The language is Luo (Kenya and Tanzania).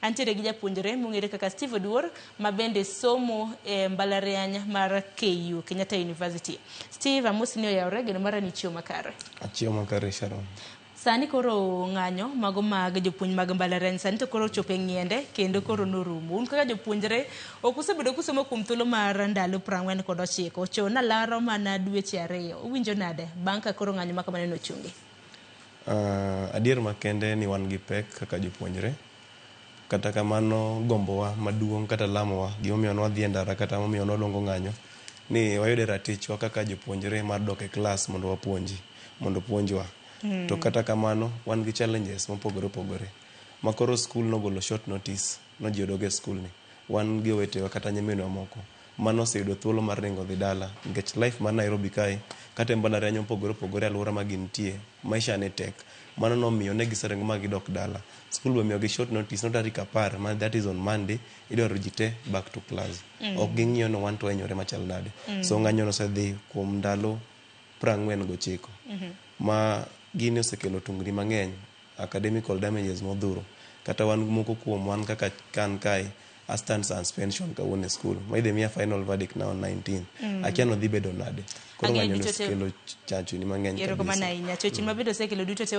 Antiere gi japuonjre mong'ere kaka Steve Oduor ma bende somo e mbalariany mar KU, Kenyatta University. Steve, amosi ni oyawre, geno mara ni ichiew makare. Achiew makare Sharon. Sani koro ng'anyo mago mag jopuonj mag mbalariany sani to koro ochopo e ng'iende kendo koro norumo. Un kaka jopuonjre ok usebedo kusomo kuom thuolo mar ndalo 49. Chon alaro mana dweche ariyo. Uwinjo nade bang' ka koro ng'anyo ma kamano nochungi? Adier makende ni wan gi pek kaka jopuonjre. Kata kamano gombowa maduong' kata lamowa, gimomiyo nwadhi e ndara kata momiyo nwaluongo ng'anyo, ni wayude ratichwa kaka jopuonjre mar dok e klas mondo wapuonji, mondo opuonjwa. To kata kamano, wan gi challenges mopogore opogore. Ma koro skul nogolo short notice, no ji odog e skul ni. Wan gi owetewa kata nyiminwa moko mano oseyudo thuolo mar ringo dhi dala nikech life mar Nairobi kae kata e mbalariany mopogore opogore alwora ma gintie maisha ne tek. Mano nomiyo ne giseringo ma gidok dala. Skul be omiyogi short notice no tarik 10 ma that is on Monday idwaro ji te back to class. Ok ging'iyo ni wan to wahinyore machal nade. So ng'anyo no osedhi kuom ndalo 49 ma gini osekelo tungni mang'eny academical damages modhuro kata wan moko kuom wan kaka kan kae a stand suspension kawuono e school ma idhi miya final verdict na on 19 akia no dhi bedo nade koro Ang'eyo ng'anyo no duto te- osekelo chachni mang'eny Erokamano kabisa ahinya. Chochni mabende osekelo duto te.